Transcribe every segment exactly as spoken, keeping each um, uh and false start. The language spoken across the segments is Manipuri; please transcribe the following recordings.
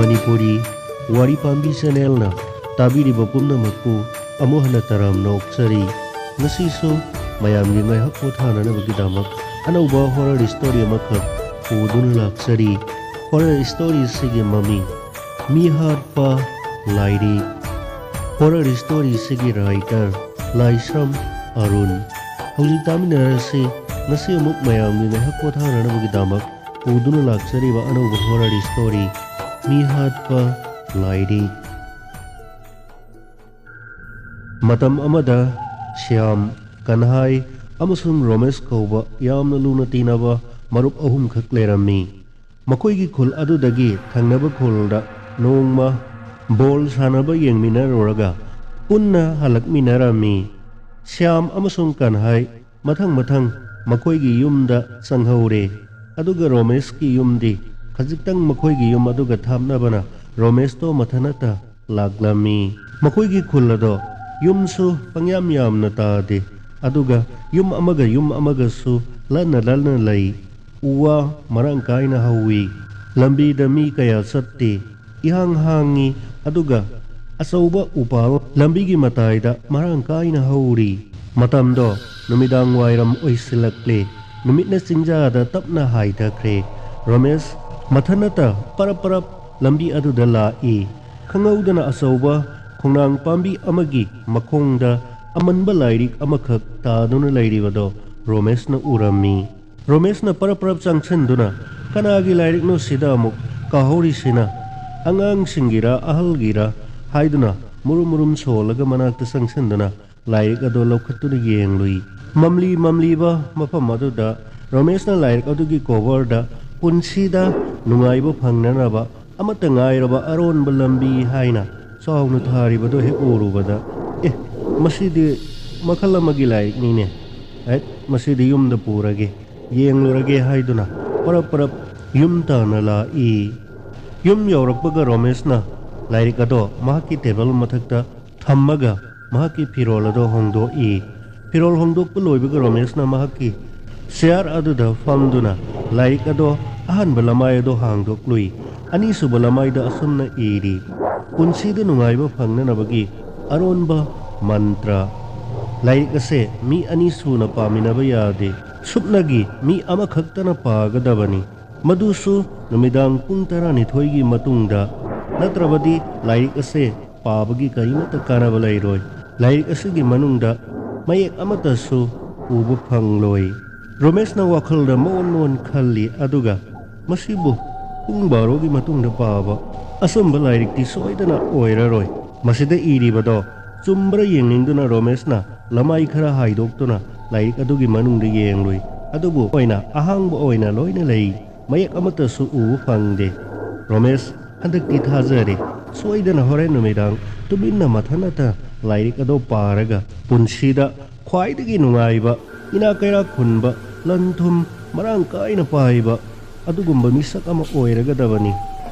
ꯃꯅꯤꯄꯨꯔꯤ ꯋꯥꯔꯤ ꯄꯥꯝꯕꯤ ꯆꯦꯅꯦꯜꯅ ꯇꯥꯕꯤꯔꯤꯕ ꯄꯨꯝꯅꯃꯛꯄꯨ ꯑꯃꯨꯛ ꯍꯟꯅ ꯇꯔꯥꯝꯅ ꯑꯣꯛꯆꯔꯤ꯫ ꯉꯁꯤꯁꯨ ꯃꯌꯥꯝꯒꯤ ꯉꯥꯏꯍꯥꯛ ꯄꯣꯊꯥꯅꯅꯕꯒꯤꯗꯃꯛ ꯑꯅꯧꯕ ꯍꯣꯔꯔ ꯁ꯭ꯇꯣꯔꯤ ꯑꯃꯈꯛ ꯄꯨꯗꯨꯅ ꯂꯥꯛꯆꯔꯤ꯫ ꯍꯣꯔꯔ ꯁ꯭ꯇꯣꯔꯤ ꯑꯁꯤꯒꯤ ꯃꯃꯤꯡ ꯃꯤꯍꯥꯠꯄ ꯂꯥꯏꯔꯤꯛ꯫ ꯍꯣꯔꯔ ꯁ꯭ꯇꯣꯔꯤ ꯑꯁꯤꯒꯤ ꯔꯥꯏꯇꯔ ꯂꯥꯏꯁ꯭ꯔꯝ ꯑꯔꯨꯟ꯫ ꯍꯧꯖꯤꯛ ꯇꯥꯃꯤꯟꯅꯔꯁꯤ ꯉꯁꯤ ꯑꯃꯨꯛ ꯃꯌꯥꯝꯒꯤ ꯉꯥꯏꯍꯥꯛ ꯄꯣꯊꯥꯅꯅꯕꯒꯤꯗꯃꯛ ꯄꯨꯗꯨꯅ ꯂꯥꯛꯆꯔꯤꯕ ꯑꯅꯧꯕ ꯍꯣꯔꯔ ꯁ꯭ꯇꯣꯔꯤ ꯃꯤꯍꯥꯠꯄ ꯂꯥꯏꯔꯤꯛ꯫ ꯃꯇꯝ ꯑꯃꯗ ꯁ꯭ꯌꯥꯝ, ꯀꯟꯍꯥꯏ ꯑꯃꯁꯨꯡ ꯔꯣꯃꯦꯁ ꯀꯧꯕ ꯌꯥꯝꯅ ꯂꯨꯅ ꯇꯤꯟꯅꯕ ꯃꯔꯨꯞ ꯑꯍꯨꯝꯈꯛ ꯂꯩꯔꯝꯃꯤ꯫ ꯃꯈꯣꯏꯒꯤ ꯈꯨꯜ ꯑꯗꯨꯗꯒꯤ ꯊꯪꯅꯕ ꯈꯨꯜꯗ ꯅꯣꯡꯃ ꯕꯣꯜ ꯁꯥꯟꯅꯕ ꯌꯦꯡꯃꯤꯟꯅꯔꯨꯔꯒ ꯄꯨꯟꯅ ꯍꯜꯂꯛꯃꯤꯟꯅꯔꯝꯃꯤ꯫ ꯁ꯭ꯌꯥꯝ ꯑꯃꯁꯨꯡ ꯀꯟꯍꯥꯏ ꯃꯊꯪ ꯃꯊꯪ ꯃꯈꯣꯏꯒꯤ ꯌꯨꯝꯗ ꯆꯪꯍꯧꯔꯦ꯫ ꯑꯗꯨꯒ ꯔꯣꯃꯦꯁꯀꯤ ꯌꯨꯝꯗꯤ ꯈꯖꯤꯛꯇꯪ ꯃꯈꯣꯏꯒꯤ ꯌꯨꯝ ꯑꯗꯨꯒ ꯊꯥꯞꯅꯕꯅ ꯔꯣꯃꯦꯁꯇꯣ ꯃꯊꯟꯇ ꯂꯥꯛꯂꯝꯃꯤ꯫ ꯃꯈꯣꯏꯒꯤ ꯈꯨꯜ ꯑꯗꯣ ꯌꯨꯝꯁꯨ ꯄꯪꯌꯥꯝ ꯌꯥꯝꯅ ꯇꯥꯗꯦ, ꯑꯗꯨꯒ ꯌꯨꯝ ꯑꯃꯒ ꯌꯨꯝ ꯑꯃꯒꯁꯨ ꯂꯟꯅ ꯂꯟꯅ ꯂꯩ꯫ ꯎ ꯋꯥ ꯃꯔꯥꯡ ꯀꯥꯏꯅ ꯍꯧꯏ꯫ ꯂꯝꯕꯤꯗ ꯃꯤ ꯀꯌꯥ ꯆꯠꯇꯦ꯫ ꯏꯍꯥꯡ ꯍꯥꯡꯉꯤ, ꯑꯗꯨꯒ ꯑꯆꯧꯕ ꯎꯄꯥꯜ ꯂꯝꯕꯤꯒꯤ ꯃꯇꯥꯏꯗ ꯃꯔꯥꯡ ꯀꯥꯏꯅ ꯍꯧꯔꯤ꯫ ꯃꯇꯝꯗꯣ ꯅꯨꯃꯤꯗꯥꯡ ꯋꯥꯏꯔꯝ ꯑꯣꯏꯁꯤꯜꯂꯛꯂꯦ꯫ ꯅꯨꯃꯤꯠꯅ ꯆꯤꯡꯖꯥꯗ ꯇꯞꯅ ꯍꯥꯏꯊꯈ꯭ꯔꯦ꯫ ꯔꯣꯃꯦꯁ ꯃꯊꯟꯅꯇ ꯄꯔꯞ ꯄꯔꯞ ꯂꯝꯕꯤ ꯑꯗꯨꯗ ꯂꯥꯛꯏ꯫ ꯈꯪꯍꯧꯗꯅ ꯑꯆꯧꯕ ꯈꯣꯡꯅꯥꯡ ꯄꯥꯝꯕꯤ ꯑꯃꯒꯤ ꯃꯈꯣꯡꯗ ꯑꯃꯟꯕ ꯂꯥꯏꯔꯤꯛ ꯑꯃꯈꯛ ꯇꯥꯗꯨꯅ ꯂꯩꯔꯤꯕꯗꯣ ꯔꯣꯃꯦꯁꯅ ꯎꯔꯝꯃꯤ꯫ ꯔꯣꯃꯦꯁꯅ ꯄꯔꯞ ꯄꯔꯞ ꯆꯪꯁꯤꯟꯗꯨꯅ, "ꯀꯅꯥꯒꯤ ꯂꯥꯏꯔꯤꯛꯅꯣ ꯁꯤꯗ ꯑꯃꯨꯛ ꯀꯥꯍꯧꯔꯤꯁꯤꯅ? ꯑꯉꯥꯡꯁꯤꯡꯒꯤꯔ, ꯑꯍꯜꯒꯤꯔ?" ꯍꯥꯏꯗꯨꯅ ꯃꯨꯔꯨꯝ ꯃꯨꯔꯨꯝ ꯁꯣꯜꯂꯒ ꯃꯅꯥꯛꯇ ꯆꯪꯁꯤꯟꯗꯨꯅ ꯂꯥꯏꯔꯤꯛ ꯑꯗꯨ ꯂꯧꯈꯠꯇꯨꯅ ꯌꯦꯡꯂꯨꯏ꯫ ꯃꯝꯂꯤ ꯃꯝꯂꯤꯕ ꯃꯐꯝ ꯑꯗꯨꯗ ꯔꯣꯃꯦꯁꯅ ꯂꯥꯏꯔꯤꯛ ꯑꯗꯨꯒꯤ ꯀꯣꯚꯔꯗ "ꯄꯨꯟꯁꯤꯗ ꯅꯨꯡꯉꯥꯏꯕ ꯐꯪꯅꯅꯕ ꯑꯃꯠꯇ ꯉꯥꯏꯔꯕ ꯑꯔꯣꯟꯕ ꯂꯝꯕꯤ" ꯍꯥꯏꯅ ꯆꯥꯎꯅ ꯊꯥꯔꯤꯕꯗꯨ ꯍꯦꯛ ꯎꯔꯨꯕꯗ, "ꯑꯦ, ꯃꯁꯤꯗꯤ ꯃꯈꯜ ꯑꯃꯒꯤ ꯂꯥꯏꯔꯤꯛꯅꯤꯅꯦ꯫ ꯑꯦ, ꯃꯁꯤꯗꯤ ꯌꯨꯝꯗ ꯄꯨꯔꯒꯦ, ꯌꯦꯡꯂꯨꯔꯒꯦ" ꯍꯥꯏꯗꯨꯅ ꯄꯔꯞ ꯄꯔꯞ ꯌꯨꯝ ꯇꯥꯟꯅ ꯂꯥꯛꯏ꯫ ꯌꯨꯝ ꯌꯧꯔꯛꯄꯒ ꯔꯣꯃꯦꯁꯅ ꯂꯥꯏꯔꯤꯛ ꯑꯗꯣ ꯃꯍꯥꯛꯀꯤ ꯇꯦꯕꯜ ꯃꯊꯛꯇ ꯊꯝꯃꯒ ꯃꯍꯥꯛꯀꯤ ꯐꯤꯔꯣꯜ ꯑꯗꯣ ꯍꯣꯡꯗꯣꯛꯏ꯫ ꯐꯤꯔꯣꯜ ꯍꯣꯡꯗꯣꯛꯄ ꯂꯣꯏꯕꯒ ꯔꯣꯃꯦꯁꯅ ꯃꯍꯥꯛꯀꯤ ꯆꯤꯌꯥꯔ ꯑꯗꯨꯗ ꯐꯝꯗꯨꯅ ꯂꯥꯏꯔꯤꯛ ꯑꯗꯣ ꯑꯍꯥꯟꯕ ꯂꯃꯥꯏ ꯑꯗꯣ ꯍꯥꯡꯗꯣꯛꯂꯨꯏ꯫ ꯑꯅꯤꯁꯨꯕ ꯂꯃꯥꯏꯗ ꯑꯁꯨꯝꯅ ꯏꯔꯤ, "ꯄꯨꯟꯁꯤꯗ ꯅꯨꯡꯉꯥꯏꯕ ꯐꯪꯅꯅꯕꯒꯤ ꯑꯔꯣꯟꯕ ꯃꯟꯇ꯭ꯔ꯫ ꯂꯥꯏꯔꯤꯛ ꯑꯁꯦ ꯃꯤ ꯑꯅꯤ ꯁꯨꯅ ꯄꯥꯃꯤꯟꯅꯕ ꯌꯥꯗꯦ꯫ ꯁꯨꯞꯅꯒꯤ ꯃꯤ ꯑꯃꯈꯛꯇꯅ ꯄꯥꯒꯗꯕꯅꯤ꯫ ꯃꯗꯨꯁꯨ ꯅꯨꯃꯤꯗꯥꯡ ꯄꯨꯡ ꯇꯔꯥꯅꯤꯊꯣꯏꯒꯤ ꯃꯇꯨꯡꯗ, ꯅꯠꯇ꯭ꯔꯕꯗꯤ ꯂꯥꯏꯔꯤꯛ ꯑꯁꯦ ꯄꯥꯕꯒꯤ ꯀꯔꯤꯃꯠꯇ ꯀꯥꯟꯅꯕ ꯂꯩꯔꯣꯏ꯫ ꯂꯥꯏꯔꯤꯛ ꯑꯁꯤꯒꯤ ꯃꯅꯨꯡꯗ ꯃꯌꯦꯛ ꯑꯃꯠꯇꯁꯨ ꯎꯕ ꯐꯪꯂꯣꯏ"꯫ ꯔꯣꯃꯦꯁꯅ ꯋꯥꯈꯜꯗ ꯃꯑꯣꯟ ꯃꯑꯣꯟ ꯈꯜꯂꯤ, ꯑꯗꯨꯒ ꯃꯁꯤꯕꯨ ꯄꯨꯡ ꯕꯥꯔꯣꯒꯤ ꯃꯇꯨꯡꯗ ꯄꯥꯕ ꯑꯆꯨꯝꯕ ꯂꯥꯏꯔꯤꯛꯇꯤ ꯁꯣꯏꯗꯅ ꯑꯣꯏꯔꯔꯣꯏ꯫ ꯃꯁꯤꯗ ꯏꯔꯤꯕꯗꯣ ꯆꯨꯝꯕ꯭ꯔꯥ ꯌꯦꯡꯅꯤꯡꯗꯨꯅ ꯔꯣꯃꯦꯁꯅ ꯂꯃꯥꯏ ꯈꯔ ꯍꯥꯏꯗꯣꯛꯇꯨꯅ ꯂꯥꯏꯔꯤꯛ ꯑꯗꯨꯒꯤ ꯃꯅꯨꯡꯗ ꯌꯦꯡꯂꯨꯏ꯫ ꯑꯗꯨꯕꯨ ꯑꯣꯏꯅ ꯑꯍꯥꯡꯕ ꯑꯣꯏꯅ ꯂꯣꯏꯅ ꯂꯩ꯫ ꯃꯌꯦꯛ ꯑꯃꯠꯇꯁꯨ ꯎꯕ ꯐꯪꯗꯦ꯫ ꯔꯣꯃꯦꯁ, ꯍꯟꯗꯛꯇꯤ ꯊꯥꯖꯔꯦ꯫ ꯁꯣꯏꯗꯅ ꯍꯣꯔꯦꯟ ꯅꯨꯃꯤꯗꯥꯡ ꯇꯨꯃꯤꯟꯅ ꯃꯊꯟꯇ ꯂꯥꯏꯔꯤꯛ ꯑꯗꯨ ꯄꯥꯔꯒ ꯄꯨꯟꯁꯤꯗ ꯈ꯭ꯋꯥꯏꯗꯒꯤ ꯅꯨꯡꯉꯥꯏꯕ, ꯏꯅꯥꯛ ꯀꯩꯔꯥꯛ ꯈꯨꯟꯕ, ꯂꯟ ꯊꯨꯝ ꯃꯔꯥꯡ ꯀꯥꯏꯅ ꯄꯥꯏꯕ ꯑꯗꯨꯒꯨꯝꯕ ꯃꯤꯁꯛ ꯑꯃ ꯑꯣꯏꯔꯒꯗꯕꯅꯤ꯫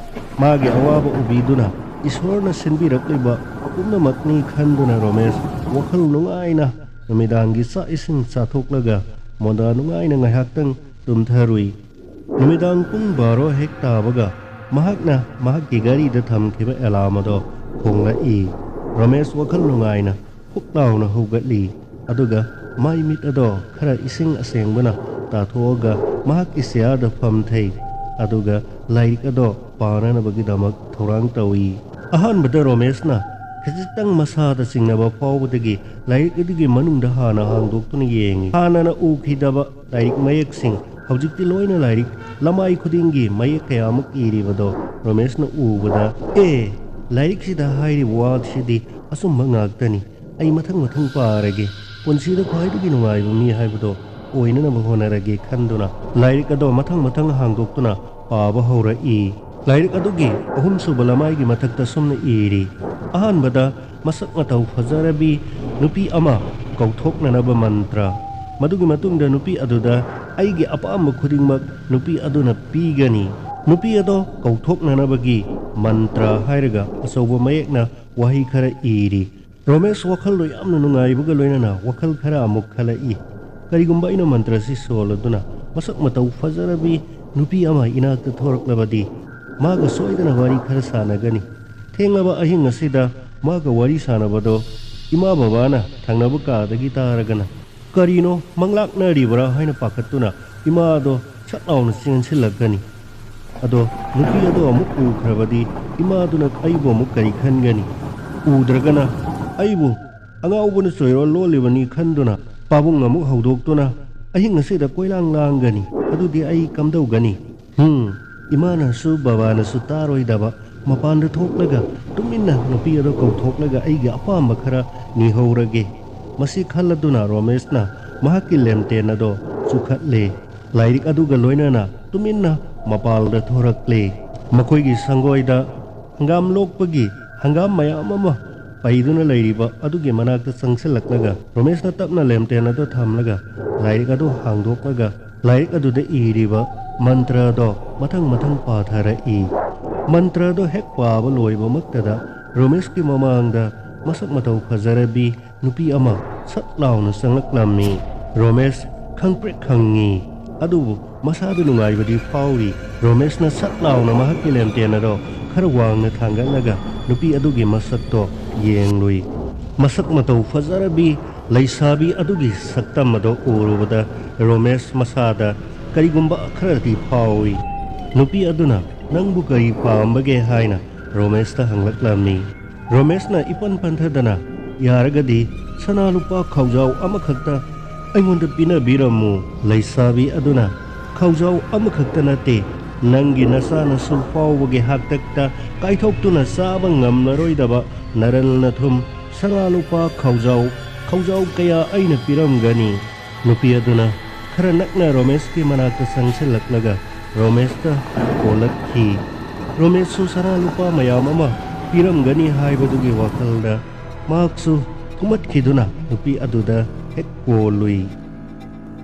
ꯃꯥꯒꯤ ꯑꯋꯥꯕ ꯎꯕꯤꯗꯨꯅ ꯏꯁꯣꯔꯅ ꯁꯤꯟꯕꯤꯔꯛꯂꯤꯕ ꯄꯨꯝꯅꯃꯛꯅꯤ ꯈꯟꯗꯨꯅ ꯔꯣꯃꯦꯁ ꯋꯥꯈꯜ ꯅꯨꯡꯉꯥꯏꯅ ꯅꯨꯃꯤꯗꯥꯡꯒꯤ ꯆꯥꯛ ꯏꯁꯤꯡ ꯆꯥꯊꯣꯛꯂꯒ ꯃꯣꯟꯗꯥ ꯅꯨꯡꯉꯥꯏꯅ ꯉꯥꯏꯍꯥꯛꯇꯪ ꯇꯨꯝꯊꯔꯨꯏ꯫ ꯅꯨꯃꯤꯗꯥꯡ ꯄꯨꯡ ꯕꯥꯔꯣ ꯍꯦꯛ ꯇꯥꯕꯒ ꯃꯍꯥꯛꯅ ꯃꯍꯥꯛꯀꯤ ꯒꯥꯔꯤꯗ ꯊꯝꯈꯤꯕ ꯑꯦꯂꯥꯔꯝ ꯑꯗꯣ ꯈꯣꯡꯂꯛꯏ꯫ ꯔꯣꯃꯦꯁ ꯋꯥꯈꯜ ꯅꯨꯡꯉꯥꯏꯅ ꯍꯨꯛ ꯂꯥꯎꯅ ꯍꯧꯒꯠꯂꯤ꯫ ꯑꯗꯨꯒ ꯃꯥꯏ ꯃꯤꯠ ꯑꯗꯣ ꯈꯔ ꯏꯁꯤꯡ ꯑꯁꯦꯡꯕꯅ ꯇꯥꯊꯣꯛꯑꯒ ꯃꯍꯥꯛꯀꯤ ꯆꯤꯌꯥꯔꯗ ꯐꯝꯊꯩ꯫ ꯑꯗꯨꯒ ꯂꯥꯏꯔꯤꯛ ꯑꯗꯣ ꯄꯥꯅꯅꯕꯒꯤꯗꯃꯛ ꯊꯧꯔꯥꯡ ꯇꯧꯏ꯫ ꯑꯍꯥꯟꯕꯗ ꯔꯣꯃꯦꯁꯅ ꯈꯖꯤꯛꯇꯪ ꯃꯁꯥꯗ ꯆꯤꯡꯅꯕ ꯐꯥꯎꯕꯗꯒꯤ ꯂꯥꯏꯔꯤꯛ ꯑꯗꯨꯒꯤ ꯃꯅꯨꯡꯗ ꯍꯥꯟꯅ ꯍꯥꯡꯗꯣꯛꯇꯨꯅ ꯌꯦꯡꯏ꯫ ꯍꯥꯟꯅꯅ ꯎꯈꯤꯗꯕ ꯂꯥꯏꯔꯤꯛ ꯃꯌꯦꯛꯁꯤꯡ, ꯍꯧꯖꯤꯛꯇꯤ ꯂꯣꯏꯅ ꯂꯥꯏꯔꯤꯛ ꯂꯃꯥꯏ ꯈꯨꯗꯤꯡꯒꯤ ꯃꯌꯦꯛ ꯀꯌꯥꯃꯨꯛ ꯏꯔꯤꯕꯗꯣ ꯔꯣꯃꯦꯁꯅ ꯎꯕꯗ, "ꯑꯦ, ꯂꯥꯏꯔꯤꯛꯁꯤꯗ ꯍꯥꯏꯔꯤꯕ ꯋꯥꯁꯤꯗꯤ ꯑꯆꯨꯝꯕ ꯉꯥꯛꯇꯅꯤ꯫ ꯑꯩ ꯃꯊꯪ ꯃꯊꯪ ꯄꯥꯔꯒꯦ꯫ ꯄꯨꯟꯁꯤꯗ ꯈ꯭ꯋꯥꯏꯗꯒꯤ ꯅꯨꯡꯉꯥꯏꯕ ꯃꯤ ꯍꯥꯏꯕꯗꯣ ꯑꯣꯏꯅꯅꯕ ꯍꯣꯠꯅꯔꯒꯦ" ꯈꯟꯗꯨꯅ ꯂꯥꯏꯔꯤꯛ ꯑꯗꯣ ꯃꯊꯪ ꯃꯊꯪ ꯍꯥꯡꯗꯣꯛꯇꯨꯅ ꯄꯥꯕ ꯍꯧꯔꯛꯏ꯫ ꯂꯥꯏꯔꯤꯛ ꯑꯗꯨꯒꯤ ꯑꯍꯨꯝꯁꯨꯕ ꯂꯃꯥꯏꯒꯤ ꯃꯊꯛꯇ ꯁꯨꯝꯅ ꯏꯔꯤ, "ꯑꯍꯥꯟꯕꯗ ꯃꯁꯛ ꯃꯇꯧ ꯐꯖꯔꯕꯤ ꯅꯨꯄꯤ ꯑꯃ ꯀꯧꯊꯣꯛꯅꯅꯕ ꯃꯟꯇ꯭ꯔ꯫ ꯃꯗꯨꯒꯤ ꯃꯇꯨꯡꯗ ꯅꯨꯄꯤ ꯑꯗꯨꯗ ꯑꯩꯒꯤ ꯑꯄꯥꯝꯕ ꯈꯨꯗꯤꯡꯃꯛ ꯅꯨꯄꯤ ꯑꯗꯨꯅ ꯄꯤꯒꯅꯤ꯫ ꯅꯨꯄꯤ ꯑꯗꯣ ꯀꯧꯊꯣꯛꯅꯅꯕꯒꯤ ꯃꯟꯇ꯭ꯔ" ꯍꯥꯏꯔꯒ ꯑꯆꯧꯕ ꯃꯌꯦꯛꯅ ꯋꯥꯍꯩ ꯈꯔ ꯏꯔꯤ꯫ ꯔꯣꯃꯦꯁ ꯋꯥꯈꯜꯗꯣ ꯌꯥꯝꯅ ꯅꯨꯡꯉꯥꯏꯕꯒ ꯂꯣꯏꯅꯅ ꯋꯥꯈꯜ ꯈꯔ ꯑꯃꯨꯛ ꯈꯜꯂꯛꯏ꯫ "ꯀꯔꯤꯒꯨꯝꯕ ꯑꯩꯅ ꯃꯟꯇ꯭ꯔꯁꯤ ꯁꯣꯜꯂꯗꯨꯅ ꯃꯁꯛ ꯃꯇꯧ ꯐꯖꯔꯕꯤ ꯅꯨꯄꯤ ꯑꯃ ꯏꯅꯥꯛꯇ ꯊꯣꯔꯛꯂꯕꯗꯤ?" ꯃꯥꯒ ꯁꯣꯏꯗꯅ ꯋꯥꯔꯤ ꯈꯔ ꯁꯥꯟꯅꯒꯅꯤ꯫ ꯊꯦꯡꯂꯕ ꯑꯍꯤꯡ ꯑꯁꯤꯗ ꯃꯥꯒ ꯋꯥꯔꯤ ꯁꯥꯟꯅꯕꯗꯣ ꯏꯃꯥ ꯕꯕꯥꯅ ꯊꯪꯅꯕ ꯀꯥꯗꯒꯤ ꯇꯥꯔꯒꯅ, "ꯀꯔꯤꯅꯣ ꯃꯪꯂꯥꯛꯅꯔꯤꯕ꯭ꯔꯥ?" ꯍꯥꯏꯅ ꯄꯥꯈꯠꯇꯨꯅ ꯏꯃꯥꯗꯣ ꯁꯠ ꯂꯥꯎꯅ ꯆꯦꯟꯁꯤꯜꯂꯛꯀꯅꯤ꯫ ꯑꯗꯣ ꯅꯨꯄꯤ ꯑꯗꯣ ꯑꯃꯨꯛ ꯎꯈ꯭ꯔꯕꯗꯤ ꯏꯃꯥꯗꯨꯅ ꯑꯩꯕꯨ ꯑꯃꯨꯛ ꯀꯔꯤ ꯈꯟꯒꯅꯤ? ꯎꯗ꯭ꯔꯒꯅ ꯑꯩꯕꯨ ꯑꯉꯥꯎꯕꯅ ꯆꯣꯏꯔꯣꯜ ꯂꯣꯜꯂꯤꯕꯅꯤ ꯈꯟꯗꯨꯅ ꯄꯥꯕꯨꯡ ꯑꯃꯨꯛ ꯍꯧꯗꯣꯛꯇꯨꯅ ꯑꯍꯤꯡ ꯑꯁꯤꯗ ꯀꯣꯏꯂꯥꯡ ꯂꯥꯡꯒꯅꯤ꯫ ꯑꯗꯨꯗꯤ ꯑꯩ ꯀꯝꯗꯧꯒꯅꯤ? ꯍꯨꯝ, ꯏꯃꯥꯅꯁꯨ ꯕꯕꯥꯅꯁꯨ ꯇꯥꯔꯣꯏꯗꯕ ꯃꯄꯥꯟꯗ ꯊꯣꯛꯂꯒ ꯇꯨꯃꯤꯟꯅ ꯅꯨꯄꯤ ꯑꯗꯣ ꯀꯧꯊꯣꯛꯂꯒ ꯑꯩꯒꯤ ꯑꯄꯥꯝꯕ ꯈꯔ ꯅꯤꯍꯧꯔꯒꯦ꯫ ꯃꯁꯤ ꯈꯜꯂꯗꯨꯅ ꯔꯣꯃꯦꯁꯅ ꯃꯍꯥꯛꯀꯤ ꯂꯦꯝꯇꯦꯟ ꯑꯗꯣ ꯆꯨꯈꯠꯂꯦ꯫ ꯂꯥꯏꯔꯤꯛ ꯑꯗꯨꯒ ꯂꯣꯏꯅꯅ ꯇꯨꯃꯤꯟꯅ ꯃꯄꯥꯜꯗ ꯊꯣꯔꯛꯂꯦ꯫ ꯃꯈꯣꯏꯒꯤ ꯁꯪꯒꯣꯏꯗ ꯍꯪꯒꯥꯝ ꯂꯣꯛꯄꯒꯤ ꯍꯪꯒꯥꯝ ꯃꯌꯥꯝ ꯑꯃ ꯄꯩꯗꯨꯅ ꯂꯩꯔꯤꯕ ꯑꯗꯨꯒꯤ ꯃꯅꯥꯛꯇ ꯆꯪꯁꯤꯜꯂꯛꯂꯒ ꯔꯣꯃꯦꯁꯅ ꯇꯞꯅ ꯂꯦꯝꯇꯦꯟ ꯑꯗꯨ ꯊꯝꯂꯒ ꯂꯥꯏꯔꯤꯛ ꯑꯗꯨ ꯍꯥꯡꯗꯣꯛꯂꯒ ꯂꯥꯏꯔꯤꯛ ꯑꯗꯨꯗ ꯏꯔꯤꯕ ꯃꯟꯇ꯭ꯔ ꯑꯗꯣ ꯃꯊꯪ ꯃꯊꯪ ꯄꯥꯊꯔꯛꯏ꯫ ꯃꯟꯇ꯭ꯔ ꯑꯗꯣ ꯍꯦꯛ ꯄꯥꯕ ꯂꯣꯏꯕꯃꯛꯇꯗ ꯔꯣꯃꯦꯁꯀꯤ ꯃꯃꯥꯡꯗ ꯃꯁꯛ ꯃꯇꯧ ꯐꯖꯔꯕꯤ ꯅꯨꯄꯤ ꯑꯃ ꯁꯠ ꯂꯥꯎꯅ ꯆꯪꯂꯛꯂꯝꯃꯤ꯫ ꯔꯣꯃꯦꯁ ꯈꯪꯄ꯭ꯔꯦꯛ ꯈꯪꯉꯤ, ꯑꯗꯨꯕꯨ ꯃꯁꯥꯗꯨ ꯅꯨꯡꯉꯥꯏꯕꯗꯤ ꯐꯥꯎꯔꯤ꯫ ꯔꯣꯃꯦꯁꯅ ꯁꯠ ꯂꯥꯎꯅ ꯃꯍꯥꯛꯀꯤ ꯂꯦꯝꯇꯦꯟ ꯑꯗꯣ ꯈꯔ ꯋꯥꯡꯅ ꯊꯥꯡꯒꯠꯂꯒ ꯅꯨꯄꯤ ꯑꯗꯨꯒꯤ ꯃꯁꯛꯇꯣ ꯌꯦꯡꯂꯨꯏ꯫ ꯃꯁꯛ ꯃꯇꯧ ꯐꯖꯔꯕꯤ ꯂꯩꯁꯥꯕꯤ ꯑꯗꯨꯒꯤ ꯁꯛꯇꯝ ꯑꯗꯣ ꯎꯔꯨꯕꯗ ꯔꯣꯃꯦꯁ ꯃꯁꯥꯗ ꯀꯔꯤꯒꯨꯝꯕ ꯈꯔꯗꯤ ꯐꯥꯎꯏ꯫ ꯅꯨꯄꯤ ꯑꯗꯨꯅ, "ꯅꯪꯕꯨ ꯀꯔꯤ ꯄꯥꯝꯕꯒꯦ?" ꯍꯥꯏꯅ ꯔꯣꯃꯦꯁꯇ ꯍꯪꯂꯛꯂꯝꯃꯤ꯫ ꯔꯣꯃꯦꯁꯅ ꯏꯄꯟ ꯄꯟꯊꯗꯅ, "ꯌꯥꯔꯒꯗꯤ ꯁꯅꯥ ꯂꯨꯄꯥ ꯈꯥꯎꯖꯥꯎ ꯑꯃꯈꯛꯇ ꯑꯩꯉꯣꯟꯗ ꯄꯤꯅꯕꯤꯔꯝꯃꯨ꯫" ꯂꯩꯁꯥꯕꯤ ꯑꯗꯨꯅ, "ꯈꯥꯎꯖꯥꯎ ꯑꯃꯈꯛꯇ ꯅꯠꯇꯦ, ꯅꯪꯒꯤ ꯅꯆꯥꯅꯁꯨ ꯐꯥꯎꯕꯒꯤ ꯍꯥꯛꯇꯛꯇ ꯀꯥꯏꯊꯣꯛꯇꯨꯅ ꯆꯥꯕ ꯉꯝꯂꯔꯣꯏꯗꯕ ꯅꯔꯜ ꯅꯊꯨꯝ ꯁꯅꯥ ꯂꯨꯄꯥ ꯈꯥꯎꯖꯥꯎ, ꯈꯥꯎꯖꯥꯎ ꯀꯌꯥ ꯑꯩꯅ ꯄꯤꯔꯝꯒꯅꯤ?" ꯅꯨꯄꯤ ꯑꯗꯨꯅ ꯈꯔ ꯅꯛꯅ ꯔꯣꯃꯦꯁꯀꯤ ꯃꯅꯥꯛꯇ ꯆꯪꯁꯤꯜꯂꯛꯂꯒ ꯔꯣꯃꯦꯁꯇ ꯀꯣꯜꯂꯛꯈꯤ꯫ ꯔꯣꯃꯦꯁꯁꯨ ꯁꯅꯥ ꯂꯨꯄꯥ ꯃꯌꯥꯝ ꯑꯃ ꯄꯤꯔꯝꯒꯅꯤ ꯍꯥꯏꯕꯗꯨꯒꯤ ꯋꯥꯈꯜꯗ ꯃꯍꯥꯛꯁꯨ ꯊꯨꯝꯍꯠꯈꯤꯗꯨꯅ ꯅꯨꯄꯤ ꯑꯗꯨꯗ ꯍꯦꯛ ꯀꯣꯜꯂꯨꯏ꯫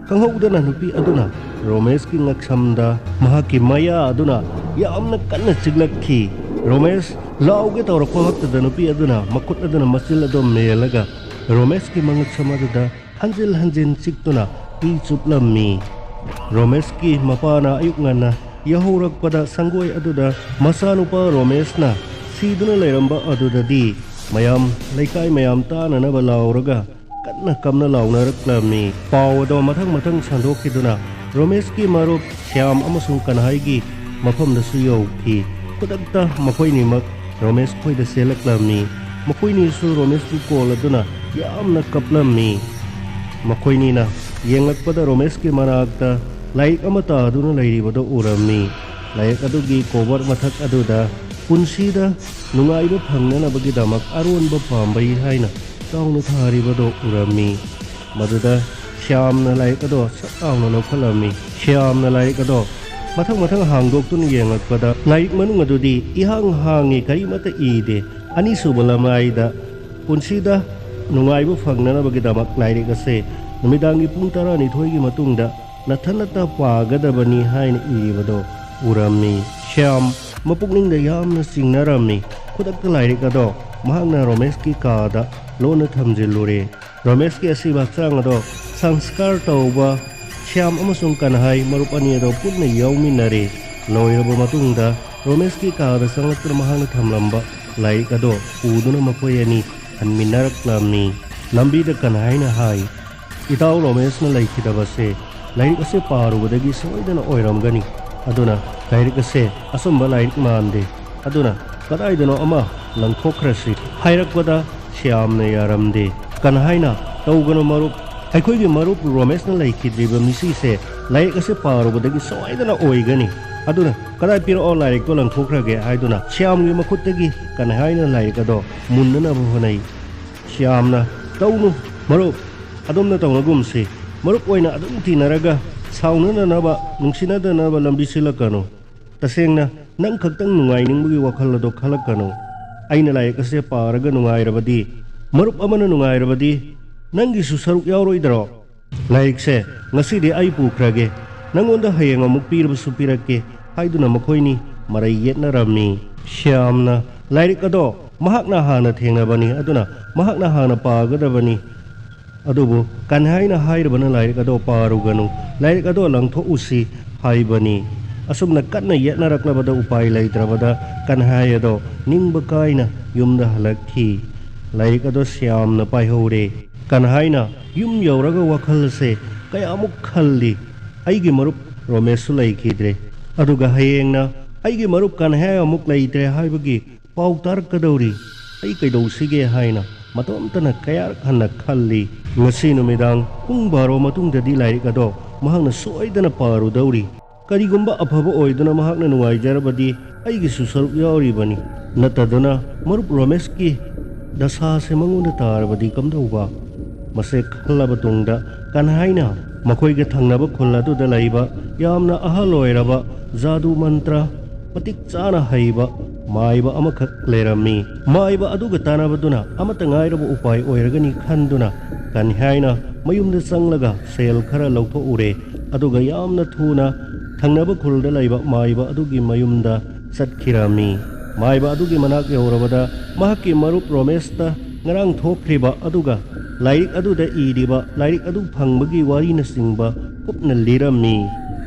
ꯈꯪꯍꯧꯗꯅ ꯅꯨꯄꯤ ꯑꯗꯨꯅ ꯔꯣꯃꯦꯁꯀꯤ ꯉꯛꯁꯝꯗ ꯃꯍꯥꯛꯀꯤ ꯃꯌꯥ ꯑꯗꯨꯅ ꯌꯥꯝꯅ ꯀꯟꯅ ꯆꯤꯛꯂꯛꯈꯤ꯫ ꯔꯣꯃꯦꯁ ꯂꯥꯎꯒꯦ ꯇꯧꯔꯛꯄꯃꯛꯇꯗ ꯅꯨꯄꯤ ꯑꯗꯨꯅ ꯃꯈꯨꯠ ꯑꯗꯨꯅ ꯃꯆꯤꯜ ꯑꯗꯨ ꯃꯦꯜꯂꯒ ꯔꯣꯃꯦꯁꯀꯤ ꯃꯉꯛꯁꯝ ꯑꯗꯨꯗ ꯍꯟꯖꯤꯟ ꯍꯟꯖꯤꯟ ꯆꯤꯛꯇꯨꯅ ꯏ ꯆꯨꯞꯂꯝꯃꯤ꯫ ꯔꯣꯃꯦꯁꯀꯤ ꯃꯄꯥꯅ ꯑꯌꯨꯛ ꯉꯟꯅ ꯌꯧꯍꯧꯔꯛꯄꯗ ꯁꯪꯒꯣꯏ ꯑꯗꯨꯗ ꯃꯆꯥꯅꯨꯄꯥ ꯔꯣꯃꯦꯁꯅ ꯁꯤꯗꯨꯅ ꯂꯩꯔꯝꯕ ꯑꯗꯨꯗꯗꯤ ꯃꯌꯥꯝ, ꯂꯩꯀꯥꯏ ꯃꯌꯥꯝ ꯇꯥꯅꯅꯕ ꯂꯥꯎꯔꯒ ꯀꯟꯅ ꯀꯞꯅ ꯂꯥꯎꯅꯔꯛꯂꯝꯃꯤ꯫ ꯄꯥꯎ ꯑꯗꯣ ꯃꯊꯪ ꯃꯊꯪ ꯁꯟꯗꯣꯛꯈꯤꯗꯨꯅ ꯔꯣꯃꯦꯁꯀꯤ ꯃꯔꯨꯞ ꯁ꯭ꯌꯥꯝ ꯑꯃꯁꯨꯡ ꯀꯟꯍꯥꯏꯒꯤ ꯃꯐꯝꯗꯁꯨ ꯌꯧꯈꯤ꯫ ꯈꯨꯗꯛꯇ ꯃꯈꯣꯏꯅꯤꯃꯛ ꯔꯣꯃꯦꯁ ꯈꯣꯏꯗ ꯆꯦꯜꯂꯛꯂꯝꯃꯤ꯫ ꯃꯈꯣꯏꯅꯤꯁꯨ ꯔꯣꯃꯦꯁꯄꯨ ꯀꯣꯜꯂꯗꯨꯅ ꯌꯥꯝꯅ ꯀꯞꯂꯝꯃꯤ꯫ ꯃꯈꯣꯏꯅꯤꯅ ꯌꯦꯡꯂꯛꯄꯗ ꯔꯣꯃꯦꯁꯀꯤ ꯃꯅꯥꯛꯇ ꯂꯥꯏꯔꯤꯛ ꯑꯃ ꯇꯥꯗꯨꯅ ꯂꯩꯔꯤꯕꯗꯨ ꯎꯔꯝꯃꯤ꯫ ꯂꯥꯏꯔꯤꯛ ꯑꯗꯨꯒꯤ ꯀꯣꯕꯔ ꯃꯊꯛ ꯑꯗꯨꯗ ꯄꯨꯟꯁꯤꯗ ꯅꯨꯡꯉꯥꯏꯕ ꯐꯪꯅꯅꯕꯒꯤꯗꯃꯛ ꯑꯔꯣꯟꯕ ꯄꯥꯝꯕꯩ ꯍꯥꯏꯅ ꯆꯥꯎꯅ ꯊꯥꯔꯤꯕꯗꯨ ꯎꯔꯝꯃꯤ꯫ ꯃꯗꯨꯗ ꯁ꯭ꯌꯥꯝꯅ ꯂꯥꯏꯔꯤꯛ ꯑꯗꯣ ꯁꯠ ꯂꯥꯎꯅ ꯂꯧꯈꯠꯂꯝꯃꯤ꯫ ꯁ꯭ꯌꯥꯝꯅ ꯂꯥꯏꯔꯤꯛ ꯑꯗꯣ ꯃꯊꯪ ꯃꯊꯪ ꯍꯥꯡꯗꯣꯛꯇꯨꯅ ꯌꯦꯡꯂꯛꯄꯗ ꯂꯥꯏꯔꯤꯛ ꯃꯅꯨꯡ ꯑꯗꯨꯗꯤ ꯏꯍꯥꯡ ꯍꯥꯡꯉꯤ, ꯀꯔꯤꯃꯠꯇ ꯏꯗꯦ꯫ ꯑꯅꯤꯁꯨꯕ ꯂꯃꯥꯏꯗ ꯄꯨꯟꯁꯤꯗ ꯅꯨꯡꯉꯥꯏꯕ ꯐꯪꯅꯅꯕꯒꯤꯗꯃꯛ ꯂꯥꯏꯔꯤꯛ ꯑꯁꯦ ꯅꯨꯃꯤꯗꯥꯡꯒꯤ ꯄꯨꯡ ꯇꯔꯥꯅꯤꯊꯣꯏꯒꯤ ꯃꯇꯨꯡꯗ ꯅꯊꯟꯅꯇ ꯄꯥꯒꯗꯕꯅꯤ ꯍꯥꯏꯅ ꯏꯔꯤꯕꯗꯣ ꯎꯔꯝꯃꯤ꯫ ꯁ꯭ꯌꯥꯝ ꯃꯄꯨꯛꯅꯤꯡꯗ ꯌꯥꯝꯅ ꯆꯤꯡꯅꯔꯝꯃꯤ꯫ ꯈꯨꯗꯛꯇ ꯂꯥꯏꯔꯤꯛ ꯑꯗꯣ ꯃꯍꯥꯛꯅ ꯔꯣꯃꯦꯁꯀꯤ ꯀꯥꯗ ꯂꯣꯟꯅ ꯊꯝꯖꯤꯜꯂꯨꯔꯦ꯫ ꯔꯣꯃꯦꯁꯀꯤ ꯑꯁꯤꯕ ꯍꯛꯆꯥꯡ ꯑꯗꯣ ꯁꯪꯁꯀꯥꯔ ꯇꯧꯕ ꯁ꯭ꯌꯥꯝ ꯑꯃꯁꯨꯡ ꯀꯟꯍꯥꯏ ꯃꯔꯨꯞ ꯑꯅꯤ ꯑꯗꯣ ꯄꯨꯟꯅ ꯌꯥꯎꯃꯤꯟꯅꯔꯦ꯫ ꯂꯣꯏꯔꯕ ꯃꯇꯨꯡꯗ ꯔꯣꯃꯦꯁꯀꯤ ꯀꯥꯗ ꯆꯪꯂꯛꯇꯨꯅ ꯃꯍꯥꯛꯅ ꯊꯝꯂꯝꯕ ꯂꯥꯏꯔꯤꯛ ꯑꯗꯣ ꯎꯗꯨꯅ ꯃꯈꯣꯏ ꯑꯅꯤ ꯍꯟꯃꯤꯟꯅꯔꯛꯂꯝꯃꯤ꯫ ꯂꯝꯕꯤꯗ ꯀꯟꯍꯥꯏꯅ ꯍꯥꯏ, "ꯏꯇꯥꯎ ꯔꯣꯃꯦꯁꯅ ꯂꯩꯈꯤꯗꯕꯁꯦ ꯂꯥꯏꯔꯤꯛ ꯑꯁꯦ ꯄꯥꯔꯨꯕꯗꯒꯤ ꯁꯣꯏꯗꯅ ꯑꯣꯏꯔꯝꯒꯅꯤ꯫ ꯑꯗꯨꯅ ꯂꯥꯏꯔꯤꯛ ꯑꯁꯦ ꯑꯆꯨꯝꯕ ꯂꯥꯏꯔꯤꯛ ꯃꯥꯟꯗꯦ꯫ ꯑꯗꯨꯅ ꯀꯗꯥꯏꯗꯅꯣ ꯑꯃ ꯂꯪꯊꯣꯛꯈ꯭ꯔꯁꯤ" ꯍꯥꯏꯔꯛꯄꯗ ꯁ꯭ꯌꯥꯝꯅ ꯌꯥꯔꯝꯗꯦ꯫ ꯀꯟꯍꯥꯏꯅ, "ꯇꯧꯒꯅꯨ ꯃꯔꯨꯞ, ꯑꯩꯈꯣꯏꯒꯤ ꯃꯔꯨꯞ ꯔꯣꯃꯦꯁꯅ ꯂꯩꯈꯤꯗ꯭ꯔꯤꯕ ꯃꯤꯁꯤꯁꯦ ꯂꯥꯏꯔꯤꯛ ꯑꯁꯦ ꯄꯥꯔꯨꯕꯗꯒꯤ ꯁꯣꯏꯗꯅ ꯑꯣꯏꯒꯅꯤ꯫ ꯑꯗꯨꯅ ꯀꯗꯥꯏ ꯄꯤꯔꯛꯑꯣ, ꯂꯥꯏꯔꯤꯛꯇꯣ ꯂꯪꯊꯣꯛꯈ꯭ꯔꯒꯦ" ꯍꯥꯏꯗꯨꯅ ꯁ꯭ꯌꯥꯝꯒꯤ ꯃꯈꯨꯠꯇꯒꯤ ꯀꯟꯍꯥꯏꯅ ꯂꯥꯏꯔꯤꯛ ꯑꯗꯣ ꯃꯨꯟꯅꯅꯕ ꯍꯣꯠꯅꯩ꯫ ꯁ꯭ꯌꯥꯝꯅ, "ꯇꯧꯅꯨ ꯃꯔꯨꯞ, ꯑꯗꯨꯝꯅ ꯇꯧꯅꯒꯨꯝꯁꯤ꯫ ꯃꯔꯨꯞ ꯑꯣꯏꯅ ꯑꯗꯨꯝ ꯇꯤꯟꯅꯔꯒ ꯁꯥꯎꯅꯅꯅꯕ, ꯅꯨꯡꯁꯤꯅꯗꯅꯕ ꯂꯝꯕꯤ ꯁꯤꯜꯂꯛꯀꯅꯨ꯫ ꯇꯁꯦꯡꯅ ꯅꯪ ꯈꯛꯇꯪ ꯅꯨꯡꯉꯥꯏꯅꯤꯡꯕꯒꯤ ꯋꯥꯈꯜ ꯑꯗꯣ ꯈꯜꯂꯛꯀꯅꯨ꯫ ꯑꯩꯅ ꯂꯥꯏꯔꯤꯛ ꯑꯁꯦ ꯄꯥꯔꯒ ꯅꯨꯡꯉꯥꯏꯔꯕꯗꯤ, ꯃꯔꯨꯞ ꯑꯃꯅ ꯅꯨꯡꯉꯥꯏꯔꯕꯗꯤ, ꯅꯪꯒꯤꯁꯨ ꯁꯔꯨꯛ ꯌꯥꯎꯔꯣꯏꯗ꯭ꯔꯣ? ꯂꯥꯏꯔꯤꯛꯁꯦ ꯉꯁꯤꯗꯤ ꯑꯩ ꯄꯨꯈ꯭ꯔꯒꯦ, ꯅꯪꯉꯣꯟꯗ ꯍꯌꯦꯡ ꯑꯃꯨꯛ ꯄꯤꯔꯕꯁꯨ ꯄꯤꯔꯛꯀꯦ" ꯍꯥꯏꯗꯨꯅ ꯃꯈꯣꯏꯅꯤ ꯃꯔꯩ ꯌꯦꯠꯅꯔꯝꯃꯤ꯫ ꯁ꯭ꯌꯥꯝꯅ ꯂꯥꯏꯔꯤꯛ ꯑꯗꯣ ꯃꯍꯥꯛꯅ ꯍꯥꯟꯅ ꯊꯦꯡꯅꯕꯅꯤ, ꯑꯗꯨꯅ ꯃꯍꯥꯛꯅ ꯍꯥꯟꯅ ꯄꯥꯒꯗꯕꯅꯤ꯫ ꯑꯗꯨꯕꯨ ꯀꯟꯍꯥꯏꯅ ꯍꯥꯏꯔꯤꯕꯅ ꯂꯥꯏꯔꯤꯛ ꯑꯗꯣ ꯄꯥꯔꯨꯒꯅꯨ, ꯂꯥꯏꯔꯤꯛ ꯑꯗꯣ ꯂꯪꯊꯣꯛꯎꯁꯤ ꯍꯥꯏꯕꯅꯤ꯫ ꯑꯁꯨꯝꯅ ꯀꯟꯅ ꯌꯦꯠꯅꯔꯛꯂꯕꯗ ꯎꯄꯥꯏ ꯂꯩꯇ꯭ꯔꯕꯗ ꯀꯟꯍꯥꯏ ꯑꯗꯣ ꯅꯤꯡꯕ ꯀꯥꯏꯅ ꯌꯨꯝꯗ ꯍꯜꯂꯛꯈꯤ꯫ ꯂꯥꯏꯔꯤꯛ ꯑꯗꯣ ꯁ꯭ꯌꯥꯝꯅ ꯄꯥꯏꯍꯧꯔꯦ꯫ ꯀꯟꯍꯥꯏꯅ ꯌꯨꯝ ꯌꯧꯔꯒ ꯋꯥꯈꯜꯁꯦ ꯀꯌꯥꯃꯨꯛ ꯈꯜꯂꯤ꯫ ꯑꯩꯒꯤ ꯃꯔꯨꯞ ꯔꯣꯃꯦꯁꯁꯨ ꯂꯩꯈꯤꯗ꯭ꯔꯦ꯫ ꯑꯗꯨꯒ ꯍꯌꯦꯡꯅ ꯑꯩꯒꯤ ꯃꯔꯨꯞ ꯀꯟꯍꯥꯏ ꯑꯃꯨꯛ ꯂꯩꯇ꯭ꯔꯦ ꯍꯥꯏꯕꯒꯤ ꯄꯥꯎ ꯇꯥꯔꯛꯀꯗꯧꯔꯤ꯫ ꯑꯩ ꯀꯩꯗꯧꯁꯤꯒꯦ ꯍꯥꯏꯅ ꯃꯇꯣꯝꯇꯅ ꯀꯌꯥꯔꯛ ꯍꯟꯅ ꯈꯜꯂꯤ꯫ ꯉꯁꯤ ꯅꯨꯃꯤꯗꯥꯡ ꯄꯨꯡ ꯕꯥꯔꯣ ꯃꯇꯨꯡꯗꯗꯤ ꯂꯥꯏꯔꯤꯛ ꯑꯗꯣ ꯃꯍꯥꯛꯅ ꯁꯣꯏꯗꯅ ꯄꯥꯔꯨꯗꯧꯔꯤ꯫ ꯀꯔꯤꯒꯨꯝꯕ ꯑꯐꯕ ꯑꯣꯏꯗꯨꯅ ꯃꯍꯥꯛꯅ ꯅꯨꯡꯉꯥꯏꯖꯔꯕꯗꯤ ꯑꯩꯒꯤꯁꯨ ꯁꯔꯨꯛ ꯌꯥꯎꯔꯤꯕꯅꯤ꯫ ꯅꯠꯇꯗꯨꯅ ꯃꯔꯨꯞ ꯔꯣꯃꯦꯁꯀꯤ ꯗꯁꯥꯁꯦ ꯃꯉꯣꯟꯗ ꯇꯥꯔꯕꯗꯤ ꯀꯝꯗꯧꯕ? ꯃꯁꯦ ꯈꯜꯂꯕ ꯇꯨꯡꯗ ꯀꯟꯍꯥꯏꯅ ꯃꯈꯣꯏꯒ ꯊꯪꯅꯕ ꯈꯨꯜ ꯑꯗꯨꯗ ꯂꯩꯕ ꯌꯥꯝꯅ ꯑꯍꯜ ꯑꯣꯏꯔꯕ ꯖꯥꯗꯨ ꯃꯟꯇ꯭ꯔ ꯃꯇꯤꯛ ꯆꯥꯅ ꯍꯩꯕ ꯃꯥꯏꯕ ꯑꯃꯈꯛ ꯂꯩꯔꯝꯃꯤ꯫ ꯃꯥꯏꯕ ꯑꯗꯨꯒ ꯇꯥꯟꯅꯕꯗꯨꯅ ꯑꯃꯠꯇ ꯉꯥꯏꯔꯕ ꯎꯄꯥꯏ ꯑꯣꯏꯔꯒꯅꯤ ꯈꯟꯗꯨꯅ ꯀꯟꯍꯥꯏꯅ ꯃꯌꯨꯝꯗ ꯆꯪꯂꯒ ꯁꯦꯜ ꯈꯔ ꯂꯧꯊꯣꯛꯎꯔꯦ꯫ ꯑꯗꯨꯒ ꯌꯥꯝꯅ ꯊꯨꯅ ꯊꯪꯅꯕ ꯈꯨꯜꯗ ꯂꯩꯕ ꯃꯥꯏꯕ ꯑꯗꯨꯒꯤ ꯃꯌꯨꯝꯗ ꯆꯠꯈꯤꯔꯝꯃꯤ꯫ ꯃꯥꯏꯕ ꯑꯗꯨꯒꯤ ꯃꯅꯥꯛ ꯌꯧꯔꯕꯗ ꯃꯍꯥꯛꯀꯤ ꯃꯔꯨꯞ ꯔꯣꯃꯦꯁꯇ ꯉꯔꯥꯡ ꯊꯣꯛꯈ꯭ꯔꯤꯕ ꯑꯗꯨꯒ ꯂꯥꯏꯔꯤꯛ ꯑꯗꯨꯗ ꯏꯔꯤꯕ ꯂꯥꯏꯔꯤꯛ ꯑꯗꯨ ꯐꯪꯕꯒꯤ ꯋꯥꯔꯤꯅꯆꯤꯡꯕ ꯀꯨꯞꯅ ꯂꯤꯔꯝꯃꯤ꯫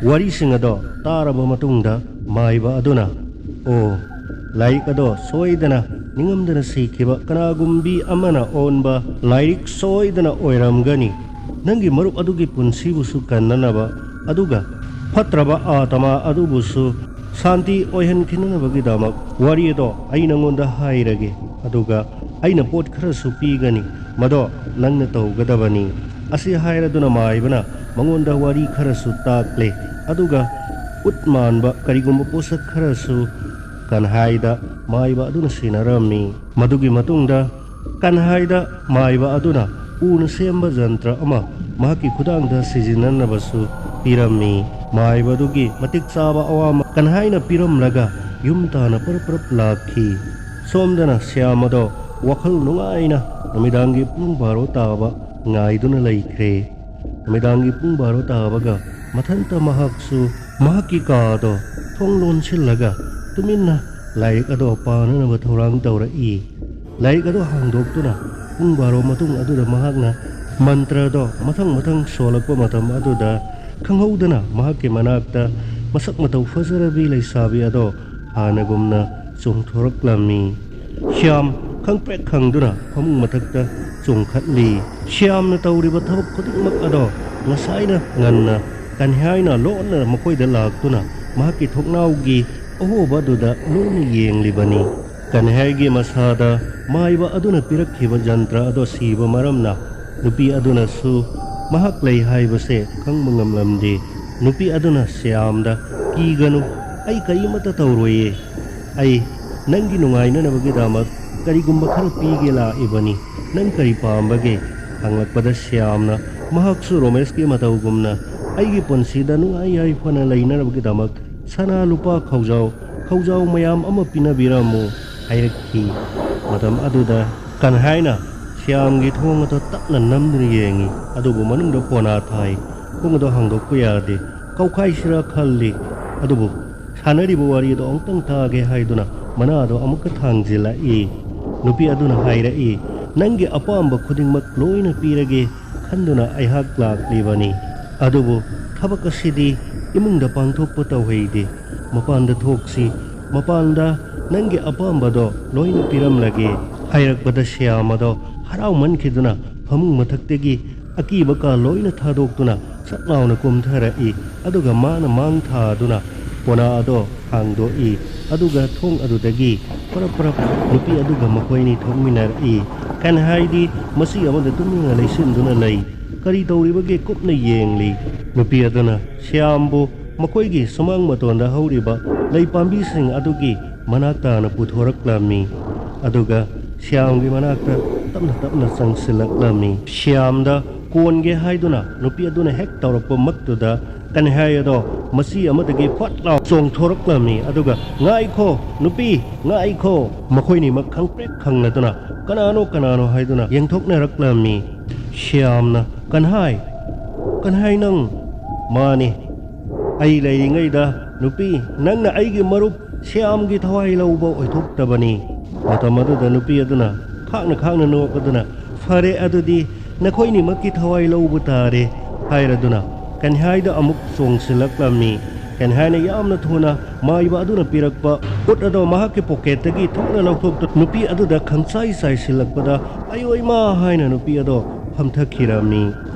ꯋꯥꯔꯤꯁꯤꯡ ꯑꯗꯣ ꯇꯥꯔꯕ ꯃꯇꯨꯡꯗ ꯃꯥꯏꯕ ꯑꯗꯨꯅ, "ꯑꯣ, ꯂꯥꯏꯔꯤꯛ ꯑꯗꯣ ꯁꯣꯏꯗꯅ ꯅꯤꯡꯉꯝꯗꯅ ꯁꯤꯈꯤꯕ ꯀꯅꯥꯒꯨꯝꯕꯤ ꯑꯃꯅ ꯑꯣꯟꯕ ꯂꯥꯏꯔꯤꯛ ꯁꯣꯏꯗꯅ ꯑꯣꯏꯔꯝꯒꯅꯤ꯫ ꯅꯪꯒꯤ ꯃꯔꯨꯞ ꯑꯗꯨꯒꯤ ꯄꯨꯟꯁꯤꯕꯨꯁꯨ ꯀꯟꯅꯅꯕ, ꯑꯗꯨꯒ ꯐꯠꯇ꯭ꯔꯕ ꯑꯥꯇꯃꯥ ꯑꯗꯨꯕꯨꯁꯨ ꯁꯥꯟꯇꯤ ꯑꯣꯏꯍꯟꯈꯤꯅꯅꯕꯒꯤꯗꯃꯛ ꯋꯥꯔꯤ ꯑꯗꯣ ꯑꯩ ꯅꯪꯉꯣꯟꯗ ꯍꯥꯏꯔꯒꯦ, ꯑꯗꯨꯒ ꯑꯩꯅ ꯄꯣꯠ ꯈꯔꯁꯨ ꯄꯤꯒꯅꯤ, ꯃꯗꯣ ꯅꯪꯅ ꯇꯧꯒꯗꯕꯅꯤ"꯫ ꯑꯁꯤ ꯍꯥꯏꯔꯗꯨꯅ ꯃꯥꯏꯕꯅ ꯃꯉꯣꯟꯗ ꯋꯥꯔꯤ ꯈꯔꯁꯨ ꯇꯥꯛꯂꯦ, ꯑꯗꯨꯒ ꯎꯠ ꯃꯥꯟꯕ ꯀꯔꯤꯒꯨꯝꯕ ꯄꯣꯠꯁꯛ ꯈꯔꯁꯨ ꯀꯟꯍꯥꯏꯗ ꯃꯥꯏꯕ ꯑꯗꯨꯅ ꯁꯤꯟꯅꯔꯝꯃꯤ꯫ ꯃꯗꯨꯒꯤ ꯃꯇꯨꯡꯗ ꯀꯟꯍꯥꯏꯗ ꯃꯥꯏꯕ ꯑꯗꯨꯅ ꯎꯅ ꯁꯦꯝꯕ ꯖꯟꯇ꯭ꯔ ꯑꯃ ꯃꯍꯥꯛꯀꯤ ꯈꯨꯗꯥꯡꯗ ꯁꯤꯖꯤꯟꯅꯅꯕꯁꯨ ꯄꯤꯔꯝꯃꯤ꯫ ꯃꯥꯏꯕ ꯑꯗꯨꯒꯤ ꯃꯇꯤꯛ ꯆꯥꯕ ꯑꯋꯥꯃꯟ ꯀꯟꯍꯥꯏꯅ ꯄꯤꯔꯝꯂꯒ ꯌꯨꯝ ꯇꯥꯅ ꯄꯔꯞ ꯄꯔꯞ ꯂꯥꯛꯈꯤ꯫ ꯁꯣꯝꯗꯅ ꯁ꯭ꯌꯥꯝ ꯑꯗꯣ ꯋꯥꯈꯜ ꯅꯨꯡꯉꯥꯏꯅ ꯅꯨꯃꯤꯗꯥꯡꯒꯤ ꯄꯨꯡ ꯕꯥꯔꯣ ꯇꯥꯕ ꯉꯥꯏꯗꯨꯅ ꯂꯩꯈ꯭ꯔꯦ꯫ ꯅꯨꯃꯤꯗꯥꯡꯒꯤ ꯄꯨꯡ ꯕꯥꯔꯣ ꯇꯥꯕꯒ ꯃꯊꯟꯇ ꯃꯍꯥꯛꯁꯨ ꯃꯍꯥꯛꯀꯤ ꯀꯥꯗꯣ ꯊꯣꯡ ꯂꯣꯟꯁꯤꯜꯂꯒ ꯇꯨꯃꯤꯟꯅ ꯂꯥꯏꯔꯤꯛ ꯑꯗꯣ ꯄꯥꯅꯅꯕ ꯊꯧꯔꯥꯡ ꯇꯧꯔꯛꯏ꯫ ꯂꯥꯏꯔꯤꯛ ꯑꯗꯣ ꯍꯥꯡꯗꯣꯛꯇꯨꯅ ꯄꯨꯡ ꯕꯥꯔꯣ ꯃꯇꯨꯡ ꯑꯗꯨꯗ ꯃꯍꯥꯛꯅ ꯃꯟꯇ꯭ꯔꯗꯣ ꯃꯊꯪ ꯃꯊꯪ ꯁꯣꯜꯂꯛꯄ ꯃꯇꯝ ꯑꯗꯨꯗ ꯈꯪꯍꯧꯗꯅ ꯃꯍꯥꯛꯀꯤ ꯃꯅꯥꯛꯇ ꯃꯁꯛ ꯃꯇꯧ ꯐꯖꯔꯕꯤ ꯂꯩꯁꯥꯕꯤ ꯑꯗꯣ ꯍꯥꯟꯅꯒꯨꯝꯅ ꯆꯣꯡꯊꯣꯔꯛꯂꯝꯃꯤ꯫ ꯁ꯭ꯌꯥꯝ ꯈꯪꯄ꯭ꯔꯦꯛ ꯈꯪꯗꯨꯅ ꯐꯃꯨꯡ ꯃꯊꯛꯇ ꯆꯣꯡꯈꯠꯂꯤ꯫ ꯁ꯭ꯌꯥꯝꯅ ꯇꯧꯔꯤꯕ ꯊꯕꯛ ꯈꯨꯗꯤꯡꯃꯛ ꯑꯗꯣ ꯉꯁꯥꯏꯅ ꯉꯟꯅ ꯀꯟꯍꯥꯏꯅ ꯂꯣꯟꯅ ꯃꯈꯣꯏꯗ ꯂꯥꯛꯇꯨꯅ ꯃꯍꯥꯛꯀꯤ ꯊꯣꯡꯅꯥꯎꯒꯤ ꯑꯍꯣꯕ ꯑꯗꯨꯗ ꯂꯣꯟꯅ ꯌꯦꯡꯂꯤꯕꯅꯤ꯫ ꯀꯟꯍꯥꯏꯒꯤ ꯃꯁꯥꯗ ꯃꯥꯏꯕ ꯑꯗꯨꯅ ꯄꯤꯔꯛꯈꯤꯕ ꯖꯟꯇ꯭ꯔ ꯑꯗꯣ ꯁꯤꯕ ꯃꯔꯝꯅ ꯅꯨꯄꯤ ꯑꯗꯨꯅꯁꯨ ꯃꯍꯥꯛ ꯂꯩ ꯍꯥꯏꯕꯁꯦ ꯈꯪꯕ ꯉꯝꯂꯝꯗꯦ꯫ ꯅꯨꯄꯤ ꯑꯗꯨꯅ ꯁ꯭ꯌꯥꯝꯗ, "ꯀꯤꯒꯅꯨ, ꯑꯩ ꯀꯔꯤꯃꯠꯇ ꯇꯧꯔꯣꯏꯌꯦ꯫ ꯑꯩ ꯅꯪꯒꯤ ꯅꯨꯡꯉꯥꯏꯅꯅꯕꯒꯤꯗꯃꯛ ꯀꯔꯤꯒꯨꯝꯕ ꯈꯔ ꯄꯤꯒꯦ ꯂꯥꯛꯏꯕꯅꯤ꯫ ꯅꯪ ꯀꯔꯤ ꯄꯥꯝꯕꯒꯦ?" ꯍꯪꯂꯛꯄꯗ ꯁ꯭ꯌꯥꯝꯅ ꯃꯍꯥꯛꯁꯨ ꯔꯣꯃꯦꯁꯀꯤ ꯃꯇꯧꯒꯨꯝꯅ, "ꯑꯩꯒꯤ ꯄꯨꯟꯁꯤꯗ ꯅꯨꯡꯉꯥꯏ ꯌꯥꯏꯐꯅ ꯂꯩꯅꯅꯕꯒꯤꯗꯃꯛ ꯁꯅꯥ ꯂꯨꯄꯥ ꯈꯧꯖꯥꯎ, ꯈꯧꯖꯥꯎ ꯃꯌꯥꯝ ꯑꯃ ꯄꯤꯅꯕꯤꯔꯝꯃꯨ" ꯍꯥꯏꯔꯛꯈꯤ꯫ ꯃꯇꯝ ꯑꯗꯨꯗ ꯀꯟꯍꯥꯏꯅ ꯁ꯭ꯌꯥꯝꯒꯤ ꯊꯣꯡ ꯑꯗꯨ ꯇꯞꯅ ꯅꯝꯗꯨꯅ ꯌꯦꯡꯉꯤ, ꯑꯗꯨꯕꯨ ꯃꯅꯨꯡꯗ ꯄꯣꯅꯥ ꯊꯥꯏ꯫ ꯊꯣꯡ ꯑꯗꯨ ꯍꯥꯡꯗꯣꯛꯄ ꯌꯥꯗꯦ꯫ ꯀꯧꯈꯥꯏꯁꯤꯔꯥ ꯈꯜꯂꯤ, ꯑꯗꯨꯕꯨ ꯁꯥꯟꯅꯔꯤꯕ ꯋꯥꯔꯤ ꯑꯗꯨ ꯑꯃꯨꯛꯇꯪ ꯇꯥꯒꯦ ꯍꯥꯏꯗꯨꯅ ꯃꯅꯥ ꯑꯗꯨ ꯑꯃꯨꯛꯀ ꯊꯥꯡꯖꯤꯜꯂꯛꯏ꯫ ꯅꯨꯄꯤ ꯑꯗꯨꯅ ꯍꯥꯏꯔꯛꯏ, "ꯅꯪꯒꯤ ꯑꯄꯥꯝꯕ ꯈꯨꯗꯤꯡꯃꯛ ꯂꯣꯏꯅ ꯄꯤꯔꯒꯦ ꯈꯟꯗꯨꯅ ꯑꯩꯍꯥꯛ ꯂꯥꯛꯂꯤꯕꯅꯤ꯫ ꯑꯗꯨꯕꯨ ꯊꯕꯛ ꯑꯁꯤꯗꯤ ꯏꯃꯨꯡꯗ ꯄꯥꯡꯊꯣꯛꯄ ꯇꯧꯍꯩꯗꯦ꯫ ꯃꯄꯥꯟꯗ ꯊꯣꯛꯁꯤ, ꯃꯄꯥꯟꯗ ꯅꯪꯒꯤ ꯑꯄꯥꯝꯕꯗꯣ ꯂꯣꯏꯅ ꯄꯤꯔꯝꯂꯒꯦ" ꯍꯥꯏꯔꯛꯄꯗ ꯁ꯭ꯌꯥꯝ ꯑꯗꯣ ꯍꯔꯥꯎꯃꯟꯈꯤꯗꯨꯅ ꯐꯃꯨꯡ ꯃꯊꯛꯇꯒꯤ ꯑꯀꯤꯕ ꯀꯥ ꯂꯣꯏꯅ ꯊꯥꯗꯣꯛꯇꯨꯅ ꯁꯠ ꯂꯥꯎꯅ ꯀꯨꯝꯊꯔꯛꯏ꯫ ꯑꯗꯨꯒ ꯃꯥꯅ ꯃꯥꯡ ꯊꯥꯗꯨꯅ ꯄꯣꯅꯥ ꯑꯗꯣ ꯍꯥꯡꯗꯣꯛꯏ꯫ ꯑꯗꯨꯒ ꯊꯣꯡ ꯑꯗꯨꯗꯒꯤ ꯄꯔꯞ ꯄꯔꯞ ꯅꯨꯄꯤ ꯑꯗꯨꯒ ꯃꯈꯣꯏꯅꯤ ꯊꯣꯛꯃꯤꯟꯅꯔꯛꯏ꯫ ꯀꯟꯍꯥꯏꯗꯤ ꯃꯁꯤ ꯑꯃꯗ ꯇꯨꯃꯤꯟꯅ ꯂꯩꯁꯤꯟꯗꯨꯅ ꯂꯩ꯫ ꯀꯔꯤ ꯇꯧꯔꯤꯕꯒꯦ ꯀꯨꯞꯅ ꯌꯦꯡꯂꯤ꯫ ꯅꯨꯄꯤ ꯑꯗꯨꯅ ꯁ꯭ꯌꯥꯝꯕꯨ ꯃꯈꯣꯏꯒꯤ ꯁꯨꯃꯥꯡ ꯃꯇꯣꯟꯗ ꯍꯧꯔꯤꯕ ꯂꯩ ꯄꯥꯝꯕꯤꯁꯤꯡ ꯑꯗꯨꯒꯤ ꯃꯅꯥꯛ ꯇꯥꯅ ꯄꯨꯊꯣꯔꯛꯂꯝꯃꯤ꯫ ꯑꯗꯨꯒ ꯁ꯭ꯌꯥꯝꯒꯤ ꯃꯅꯥꯛꯇ ꯇꯞꯅ ꯇꯞꯅ ꯆꯪꯁꯤꯜꯂꯛꯂꯝꯃꯤ꯫ ꯁ꯭ꯌꯥꯝꯗ ꯀꯣꯟꯒꯦ ꯍꯥꯏꯗꯨꯅ ꯅꯨꯄꯤ ꯑꯗꯨꯅ ꯍꯦꯛ ꯇꯧꯔꯛꯄꯃꯛꯇꯨꯗ ꯀꯟꯍꯥꯏ ꯑꯗꯣ ꯃꯆꯤ ꯑꯃꯗꯒꯤ ꯐꯠ ꯂꯥꯎ ꯆꯣꯡꯊꯣꯔꯛꯂꯝꯃꯤ꯫ ꯑꯗꯨꯒ, "ꯉꯥꯏꯈꯣ, ꯅꯨꯄꯤ, ꯉꯥꯏꯈꯣ!" ꯃꯈꯣꯏꯅꯤꯃꯛ ꯈꯪꯄ꯭ꯔꯦꯛ ꯈꯪꯅꯗꯨꯅ ꯀꯅꯥꯅꯣ ꯀꯅꯥꯅꯣ ꯍꯥꯏꯗꯨꯅ ꯌꯦꯡꯊꯣꯛꯅꯔꯛꯂꯝꯃꯤ꯫ ꯁ꯭ꯌꯥꯝꯅ, "ꯀꯟꯍꯥꯏ, ꯀꯟꯍꯥꯏ ꯅꯪ?" "ꯃꯥꯅꯤ꯫ ꯑꯩ ꯂꯩꯔꯤꯉꯩꯗ ꯅꯨꯄꯤ, ꯅꯪꯅ ꯑꯩꯒꯤ ꯃꯔꯨꯞ ꯁ꯭ꯌꯥꯝꯒꯤ ꯊꯋꯥꯏ ꯂꯧꯕ ꯑꯣꯏꯊꯣꯛꯇꯕꯅꯤ꯫" ꯃꯇꯝ ꯑꯗꯨꯗ ꯅꯨꯄꯤ ꯑꯗꯨꯅ ꯈꯥꯡꯅ ꯈꯥꯡꯅ ꯅꯣꯛꯂꯗꯨꯅ, "ꯐꯔꯦ, ꯑꯗꯨꯗꯤ ꯅꯈꯣꯏꯅꯤꯃꯛꯀꯤ ꯊꯋꯥꯏ ꯂꯧꯕ ꯇꯥꯔꯦ" ꯍꯥꯏꯔꯗꯨꯅ ꯀꯟꯍꯥꯏꯗ ꯑꯃꯨꯛ ꯆꯣꯡꯁꯤꯜꯂꯛꯂꯝꯃꯤ꯫ ꯀꯟꯍꯥꯏꯅ ꯌꯥꯝꯅ ꯊꯨꯅ ꯃꯥꯏꯕ ꯑꯗꯨꯅ ꯄꯤꯔꯛꯄ ꯎꯠ ꯑꯗꯣ ꯃꯍꯥꯛꯀꯤ ꯄꯣꯀꯦꯠꯇꯒꯤ ꯊꯨꯅ ꯂꯧꯊꯣꯛꯇꯨꯅ ꯅꯨꯄꯤ ꯑꯗꯨꯗ ꯈꯪꯆꯥꯏ ꯆꯥꯏꯁꯤꯜꯂꯛꯄꯗ, "ꯑꯌꯣ ꯏꯃꯥ!" ꯍꯥꯏꯅ ꯅꯨꯄꯤ ꯑꯗꯣ ꯐꯝꯊꯈꯤꯔꯝꯃꯤ꯫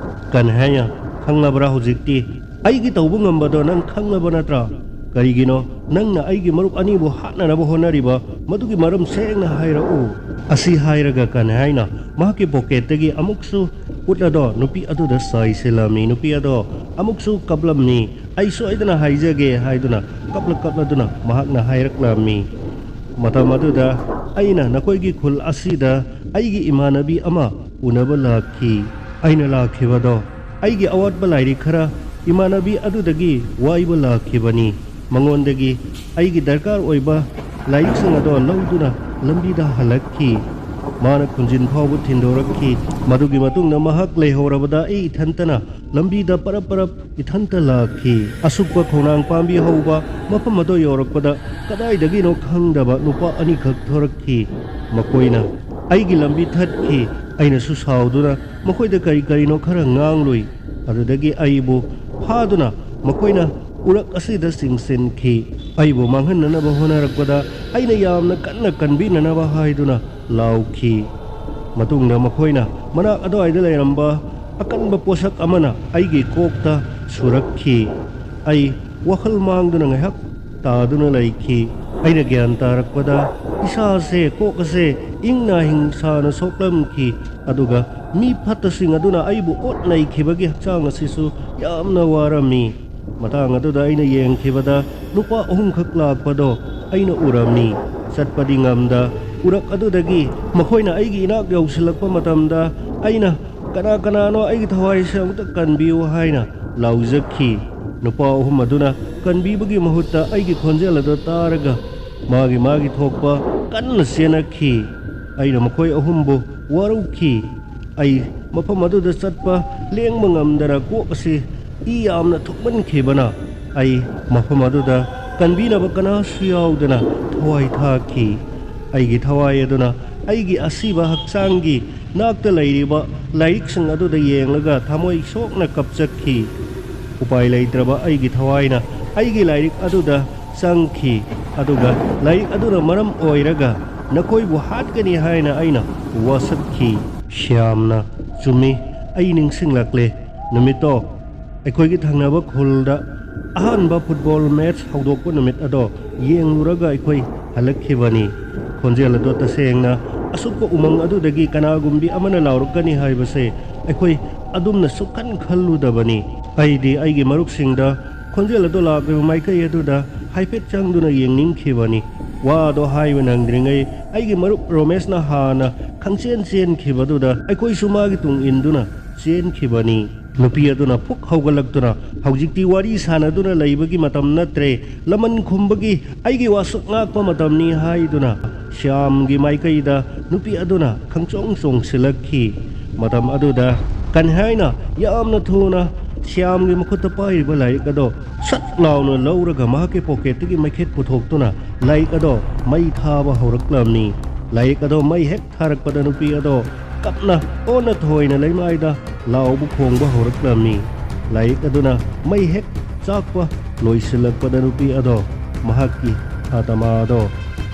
ꯀꯟꯍꯥꯏꯅ, "ꯈꯪꯂꯕ꯭ꯔꯥ ꯍꯧꯖꯤꯛꯇꯤ? ꯑꯩꯒꯤ ꯇꯧꯕ ꯉꯝꯕꯗꯣ ꯅꯪ ꯈꯪꯂꯕ ꯅꯠꯇ꯭ꯔꯥ? ꯀꯔꯤꯒꯤꯅꯣ ꯅꯪꯅ ꯑꯩꯒꯤ ꯃꯔꯨꯞ ꯑꯅꯤꯕꯨ ꯍꯥꯠꯅꯅꯕ ꯍꯣꯠꯅꯔꯤꯕ? ꯃꯗꯨꯒꯤ ꯃꯔꯝ ꯁꯦꯡꯅ ꯍꯥꯏꯔꯛꯎ꯫" ꯑꯁꯤ ꯍꯥꯏꯔꯒ ꯀꯟꯍꯥꯏꯅ ꯃꯍꯥꯛꯀꯤ ꯄꯣꯀꯦꯠꯇꯒꯤ ꯑꯃꯨꯛꯁꯨ ꯎꯠ ꯑꯗꯣ ꯅꯨꯄꯤ ꯑꯗꯨꯗ ꯆꯥꯏꯁꯤꯜꯂꯝꯃꯤ꯫ ꯅꯨꯄꯤ ꯑꯗꯣ ꯑꯃꯨꯛꯁꯨ ꯀꯞꯂꯝꯃꯤ꯫ "ꯑꯩ ꯁꯣꯏꯗꯅ ꯍꯥꯏꯖꯒꯦ" ꯍꯥꯏꯗꯨꯅ ꯀꯞꯂ ꯀꯞꯂꯗꯨꯅ ꯃꯍꯥꯛꯅ ꯍꯥꯏꯔꯛꯂꯝꯃꯤ꯫ ꯃꯇꯝ ꯑꯗꯨꯗ, "ꯑꯩꯅ ꯅꯈꯣꯏꯒꯤ ꯈꯨꯜ ꯑꯁꯤꯗ ꯑꯩꯒꯤ ꯏꯃꯥꯟꯅꯕꯤ ꯑꯃ ꯎꯅꯕ ꯂꯥꯛꯈꯤ꯫ ꯑꯩꯅ ꯂꯥꯛꯈꯤꯕꯗꯣ ꯑꯩꯒꯤ ꯑꯋꯥꯠꯄ ꯂꯥꯏꯔꯤꯛ ꯈꯔ ꯏꯃꯥꯟꯅꯕꯤ ꯑꯗꯨꯗꯒꯤ ꯋꯥꯏꯕ ꯂꯥꯛꯈꯤꯕꯅꯤ꯫ ꯃꯉꯣꯟꯗꯒꯤ ꯑꯩꯒꯤ ꯗꯔꯀꯥꯔ ꯑꯣꯏꯕ ꯂꯥꯏꯔꯤꯛꯁꯤꯡ ꯑꯗꯣ ꯂꯧꯗꯨꯅ ꯂꯝꯕꯤꯗ ꯍꯜꯂꯛꯈꯤ꯫ ꯃꯥꯅ ꯈꯨꯟꯖꯤꯟ ꯐꯥꯎꯕ ꯊꯤꯟꯗꯣꯔꯛꯈꯤ꯫ ꯃꯗꯨꯒꯤ ꯃꯇꯨꯡꯗ ꯃꯍꯥꯛ ꯂꯩꯍꯧꯔꯕꯗ ꯑꯩ ꯏꯊꯟꯇꯅ ꯂꯝꯕꯤꯗ ꯄꯔꯞ ꯄꯔꯞ ꯏꯊꯟꯇ ꯂꯥꯛꯈꯤ꯫ ꯑꯁꯨꯛꯄ ꯈꯣꯡꯅꯥꯡ ꯄꯥꯝꯕꯤ ꯍꯧꯕ ꯃꯐꯝ ꯑꯗꯨ ꯌꯧꯔꯛꯄꯗ ꯀꯗꯥꯏꯗꯒꯤꯅꯣ ꯈꯪꯗꯕ ꯅꯨꯄꯥ ꯑꯅꯤꯈꯛ ꯊꯣꯔꯛꯈꯤ꯫ ꯃꯈꯣꯏꯅ ꯑꯩꯒꯤ ꯂꯝꯕꯤ ꯊꯠꯈꯤ꯫ ꯑꯩꯅꯁꯨ ꯁꯥꯎꯗꯨꯅ ꯃꯈꯣꯏꯗ ꯀꯔꯤ ꯀꯔꯤꯅꯣ ꯈꯔ ꯉꯥꯡꯂꯨꯏ꯫ ꯑꯗꯨꯗꯒꯤ ꯑꯩꯕꯨ ꯐꯥꯗꯨꯅ ꯃꯈꯣꯏꯅ ꯎꯔꯛ ꯑꯁꯤꯗ ꯆꯤꯡꯁꯤꯟꯈꯤ꯫ ꯑꯩꯕꯨ ꯃꯥꯡꯍꯟꯅꯅꯕ ꯍꯣꯠꯅꯔꯛꯄꯗ ꯑꯩꯅ ꯌꯥꯝꯅ ꯀꯟꯅ ꯀꯟꯕꯤꯅꯅꯕ ꯍꯥꯏꯗꯨꯅ ꯂꯥꯎꯈꯤ꯫ ꯃꯇꯨꯡꯗ ꯃꯈꯣꯏꯅ ꯃꯅꯥꯛ ꯑꯗꯨꯋꯥꯏꯗ ꯂꯩꯔꯝꯕ ꯑꯀꯟꯕ ꯄꯣꯠꯁꯛ ꯑꯃꯅ ꯑꯩꯒꯤ ꯀꯣꯛꯇ ꯁꯨꯔꯛꯈꯤ꯫ ꯑꯩ ꯋꯥꯈꯜ ꯃꯥꯡꯗꯨꯅ ꯉꯥꯏꯍꯥꯛ ꯇꯥꯗꯨꯅ ꯂꯩꯈꯤ꯫ ꯑꯩꯅ ꯒ꯭ꯌꯥꯟ ꯇꯥꯔꯛꯄꯗ ꯏꯁꯥꯁꯦ, ꯀꯣꯛ ꯑꯁꯦ ꯏꯪꯅ ꯍꯤꯡꯁꯥꯅ ꯁꯣꯛꯂꯝꯈꯤ꯫ ꯑꯗꯨꯒ ꯃꯤ ꯐꯠꯇꯁꯤꯡ ꯑꯗꯨꯅ ꯑꯩꯕꯨ ꯑꯣꯠ ꯅꯩꯈꯤꯕꯒꯤ ꯍꯛꯆꯥꯡ ꯑꯁꯤꯁꯨ ꯌꯥꯝꯅ ꯋꯥꯔꯝꯃꯤ꯫ ꯃꯇꯥꯡ ꯑꯗꯨꯗ ꯑꯩꯅ ꯌꯦꯡꯈꯤꯕꯗ ꯅꯨꯄꯥ ꯑꯍꯨꯝꯈꯛ ꯂꯥꯛꯄꯗꯣ ꯑꯩꯅ ꯎꯔꯝꯃꯤ꯫ ꯆꯠꯄꯗꯤ ꯉꯝꯗ, ꯎꯔꯛ ꯑꯗꯨꯗꯒꯤ ꯃꯈꯣꯏꯅ ꯑꯩꯒꯤ ꯏꯅꯥꯛ ꯌꯧꯁꯤꯜꯂꯛꯄ ꯃꯇꯝꯗ ꯑꯩꯅ, "ꯀꯅꯥ ꯀꯅꯥꯅꯣ, ꯑꯩꯒꯤ ꯊꯋꯥꯏꯁꯦ ꯑꯃꯨꯛꯇ ꯀꯟꯕꯤꯌꯨ" ꯍꯥꯏꯅ ꯂꯥꯎꯖꯈꯤ꯫ ꯅꯨꯄꯥ ꯑꯍꯨꯝ ꯑꯗꯨꯅ ꯀꯟꯕꯤꯕꯒꯤ ꯃꯍꯨꯠꯇ ꯑꯩꯒꯤ ꯈꯣꯟꯖꯦꯜ ꯑꯗꯨ ꯇꯥꯔꯒ ꯃꯥꯒꯤ ꯃꯥꯒꯤ ꯊꯣꯛꯄ ꯀꯟꯅ ꯆꯦꯟꯅꯈꯤ꯫ ꯑꯩꯅ ꯃꯈꯣꯏ ꯑꯍꯨꯝꯕꯨ ꯋꯥꯔꯧꯈꯤ꯫ ꯑꯩ ꯃꯐꯝ ꯑꯗꯨꯗ ꯆꯠꯄ ꯂꯦꯡꯕ ꯉꯝꯗꯅ ꯀꯣꯛ ꯑꯁꯤ ꯏ ꯌꯥꯝꯅ ꯊꯣꯛꯃꯟꯈꯤꯕꯅ ꯑꯩ ꯃꯐꯝ ꯑꯗꯨꯗ ꯀꯟꯕꯤꯅꯕ ꯀꯅꯥꯁꯨ ꯌꯥꯎꯗꯅ ꯊꯋꯥꯏ ꯊꯥꯈꯤ꯫ ꯑꯩꯒꯤ ꯊꯋꯥꯏ ꯑꯗꯨꯅ ꯑꯩꯒꯤ ꯑꯁꯤꯕ ꯍꯛꯆꯥꯡꯒꯤ ꯅꯥꯛꯇ ꯂꯩꯔꯤꯕ ꯂꯥꯏꯔꯤꯛꯁꯤꯡ ꯑꯗꯨꯗ ꯌꯦꯡꯂꯒ ꯊꯃꯣꯏ ꯁꯣꯛꯅ ꯀꯞꯆꯈꯤ꯫ ꯎꯄꯥꯏ ꯂꯩꯇ꯭ꯔꯕ ꯑꯩꯒꯤ ꯊꯋꯥꯏꯅ ꯑꯩꯒꯤ ꯂꯥꯏꯔꯤꯛ ꯑꯗꯨꯗ ꯆꯪꯈꯤ, ꯑꯗꯨꯒ ꯂꯥꯏꯔꯤꯛ ꯑꯗꯨꯅ ꯃꯔꯝ ꯑꯣꯏꯔꯒ ꯅꯈꯣꯏꯕꯨ ꯍꯥꯠꯀꯅꯤ ꯍꯥꯏꯅ ꯑꯩꯅ ꯋꯥꯁꯛꯈꯤ꯫ ꯁ꯭ꯌꯥꯝꯅ, "ꯆꯨꯝꯃꯤ, ꯑꯩ ꯅꯤꯡꯁꯤꯡꯂꯛꯂꯦ꯫ ꯅꯨꯃꯤꯠꯇꯣ ꯑꯩꯈꯣꯏꯒꯤ ꯊꯪꯅꯕ ꯈꯨꯜꯗ ꯑꯍꯥꯟꯕ ꯐꯨꯠꯕꯣꯜ ꯃꯦꯠꯆ ꯍꯧꯗꯣꯛꯄ ꯅꯨꯃꯤꯠ ꯑꯗꯣ ꯌꯦꯡꯂꯨꯔꯒ ꯑꯩꯈꯣꯏ ꯍꯜꯂꯛꯈꯤꯕꯅꯤ꯫" ꯈꯣꯟꯖꯦꯜ ꯑꯗꯣ ꯇꯁꯦꯡꯅ ꯑꯁꯨꯛꯄ ꯎꯃꯪ ꯑꯗꯨꯗꯒꯤ ꯀꯅꯥꯒꯨꯝꯕꯤ ꯑꯃꯅ ꯂꯥꯎꯔꯛꯀꯅꯤ ꯍꯥꯏꯕꯁꯦ ꯑꯩꯈꯣꯏ ꯑꯗꯨꯝꯅ ꯁꯨꯛꯈꯟ ꯈꯜꯂꯨꯗꯕꯅꯤ꯫ ꯑꯩꯗꯤ ꯑꯩꯒꯤ ꯃꯔꯨꯞꯁꯤꯡꯗ ꯈꯣꯟꯖꯦꯜ ꯑꯗꯨ ꯂꯥꯛꯂꯤꯕ ꯃꯥꯏꯀꯩ ꯑꯗꯨꯗ ꯍꯥꯏꯐꯦꯠ ꯆꯪꯗꯨꯅ ꯌꯦꯡꯅꯤꯡꯈꯤꯕꯅꯤ꯫ ꯋꯥ ꯑꯗꯣ ꯍꯥꯏꯕ ꯅꯪꯗ꯭ꯔꯤꯉꯩ ꯑꯩꯒꯤ ꯃꯔꯨꯞ ꯔꯣꯃꯦꯁꯅ ꯍꯥꯟꯅ ꯈꯪꯆꯦꯟ ꯆꯦꯟꯈꯤꯕꯗꯨꯗ ꯑꯩꯈꯣꯏꯁꯨ ꯃꯥꯒꯤ ꯇꯨꯡ ꯏꯟꯗꯨꯅ ꯆꯦꯟꯈꯤꯕꯅꯤ꯫ ꯅꯨꯄꯤ ꯑꯗꯨꯅ ꯐꯨꯛ ꯍꯧꯒꯠꯂꯛꯇꯨꯅ, "ꯍꯧꯖꯤꯛꯇꯤ ꯋꯥꯔꯤ ꯁꯥꯟꯅꯗꯨꯅ ꯂꯩꯕꯒꯤ ꯃꯇꯝ ꯅꯠꯇ꯭ꯔꯦ, ꯂꯃꯟ ꯈꯨꯝꯕꯒꯤ ꯑꯩꯒꯤ ꯋꯥꯁꯛ ꯉꯥꯛꯄ ꯃꯇꯝꯅꯤ" ꯍꯥꯏꯗꯨꯅ ꯁ꯭ꯌꯥꯝꯒꯤ ꯃꯥꯏꯀꯩꯗ ꯅꯨꯄꯤ ꯑꯗꯨꯅ ꯈꯪꯆꯣꯡ ꯆꯣꯡꯁꯤꯜꯂꯛꯈꯤ꯫ ꯃꯇꯝ ꯑꯗꯨꯗ ꯀꯟꯍꯥꯏꯅ ꯌꯥꯝꯅ ꯊꯨꯅ ꯁ꯭ꯌꯥꯝꯒꯤ ꯃꯈꯨꯠꯇ ꯄꯥꯏꯔꯤꯕ ꯂꯥꯏꯔꯤꯛ ꯑꯗꯣ ꯁꯠ ꯂꯥꯎꯅ ꯂꯧꯔꯒ ꯃꯍꯥꯛꯀꯤ ꯄꯣꯀꯦꯠꯇꯒꯤ ꯃꯩꯈꯦꯠ ꯄꯨꯊꯣꯛꯇꯨꯅ ꯂꯥꯏꯔꯤꯛ ꯑꯗꯣ ꯃꯩ ꯊꯥꯕ ꯍꯧꯔꯛꯂꯝꯃꯤ꯫ ꯂꯥꯏꯔꯤꯛ ꯑꯗꯣ ꯃꯩ ꯍꯦꯛ ꯊꯥꯔꯛꯄꯗ ꯅꯨꯄꯤ ꯑꯗꯣ ꯀꯞꯅ ꯑꯣꯟꯅ ꯊꯣꯏꯅ ꯂꯩꯃꯥꯏꯗ ꯂꯥꯎꯕ ꯈꯣꯡꯕ ꯍꯧꯔꯛꯂꯝꯃꯤ꯫ ꯂꯥꯏꯔꯤꯛ ꯑꯗꯨꯅ ꯃꯩ ꯍꯦꯛ ꯆꯥꯛꯄ ꯂꯣꯏꯁꯤꯜꯂꯛꯄꯗ ꯅꯨꯄꯤ ꯑꯗꯣ ꯃꯍꯥꯛꯀꯤ ꯑꯥꯇꯃꯥ ꯑꯗꯣ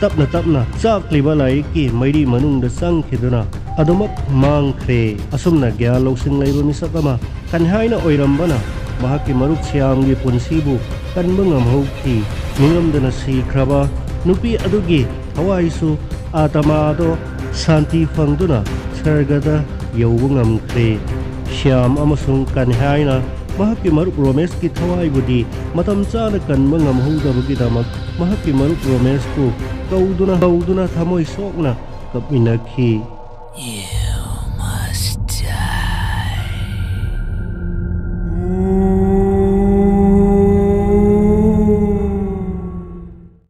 ꯇꯞꯅ ꯇꯞꯅ ꯆꯥꯛꯂꯤꯕ ꯂꯥꯏꯔꯤꯛꯀꯤ ꯃꯩꯔꯤ ꯃꯅꯨꯡꯗ ꯆꯪꯈꯤꯗꯨꯅ ꯑꯗꯨꯃꯛ ꯃꯥꯡꯈ꯭ꯔꯦ꯫ ꯑꯁꯨꯝꯅ ꯒ꯭ꯌꯥꯟ ꯂꯧꯁꯤꯡ ꯂꯩꯕ ꯃꯤꯁꯛ ꯑꯃ ꯀꯟꯍꯥꯏꯅ ꯑꯣꯏꯔꯝꯕꯅ ꯃꯍꯥꯛꯀꯤ ꯃꯔꯨꯞ ꯁ꯭ꯌꯥꯝꯒꯤ ꯄꯨꯟꯁꯤꯕꯨ ꯀꯟꯕ ꯉꯝꯍꯧꯈꯤ꯫ ꯅꯤꯡꯉꯝꯗꯅ ꯁꯤꯈ꯭ꯔꯕ ꯅꯨꯄꯤ ꯑꯗꯨꯒꯤ ꯊꯋꯥꯏꯁꯨ, ꯑꯥꯇꯃꯥꯗꯣ ꯁꯥꯟꯇꯤ ꯐꯪꯗꯨꯅ ꯁꯔꯒꯗ ꯌꯧꯕ ꯉꯝꯈ꯭ꯔꯦ꯫ ꯁ꯭ꯌꯥꯝ ꯑꯃꯁꯨꯡ ꯀꯟꯍꯥꯏꯅ ꯃꯍꯥꯛꯀꯤ ꯃꯔꯨꯞ ꯔꯣꯃꯦꯁꯀꯤ ꯊꯋꯥꯏꯕꯨꯗꯤ ꯃꯇꯝ ꯆꯥꯅ ꯀꯟꯕ ꯉꯝꯍꯧꯗꯕꯒꯤꯗꯃꯛ ꯃꯍꯥꯛꯀꯤ ꯃꯔꯨꯞ ꯔꯣꯃꯦꯁꯄꯨ ꯀꯧꯗꯨꯅ, ꯀꯧꯗꯨꯅ ꯊꯃꯣꯏ ꯁꯣꯛꯅ ꯀꯞꯃꯤꯟꯅꯈꯤ꯫